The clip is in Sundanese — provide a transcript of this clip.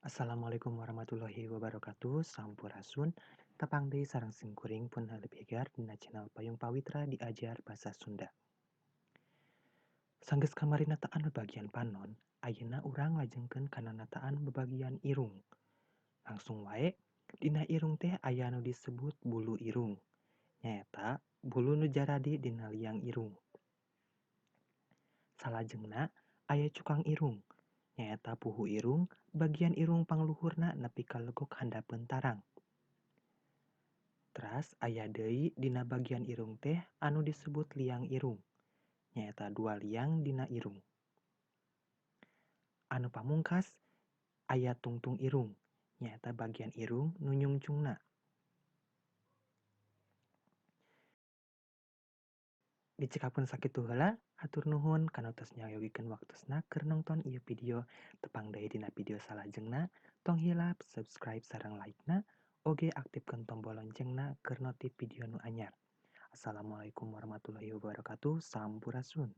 Assalamualaikum warahmatullahi wabarakatuh. Sampurasun. Tepang deui sareng simkuring Pun Hegar dina channel Payung Pawitra diajar Basa Sunda. Sanggeus kamari nataan babagian panon, ayeuna urang lajengkeun kana nataan babagian irung. Langsung wae, dina irung teh aya nu disebut bulu irung. Nyaeta bulu nu jaradi dina liang irung. Salajengna aya cukang irung. Nyaeta puhu irung, bagian irung pangluhurna nepi ka legok handapeun tarang. Teras aya deui dina bagian irung teh anu disebut liang irung. Nyaeta dua liang dina irung. Anu pamungkas aya tungtung irung, nyaeta bagian irung nu nyungcungna. Dicekapkeun sakitu heula, hatur nuhun kana tos nyayogikeun waktosna keur nongton ieu video. Tepang deui dina video salajengna, tong hilap subscribe sareng like-na, oge aktifkeun tombol loncengna keur notif video nu anyar. Assalamualaikum warahmatullahi wabarakatuh. Sampurasun.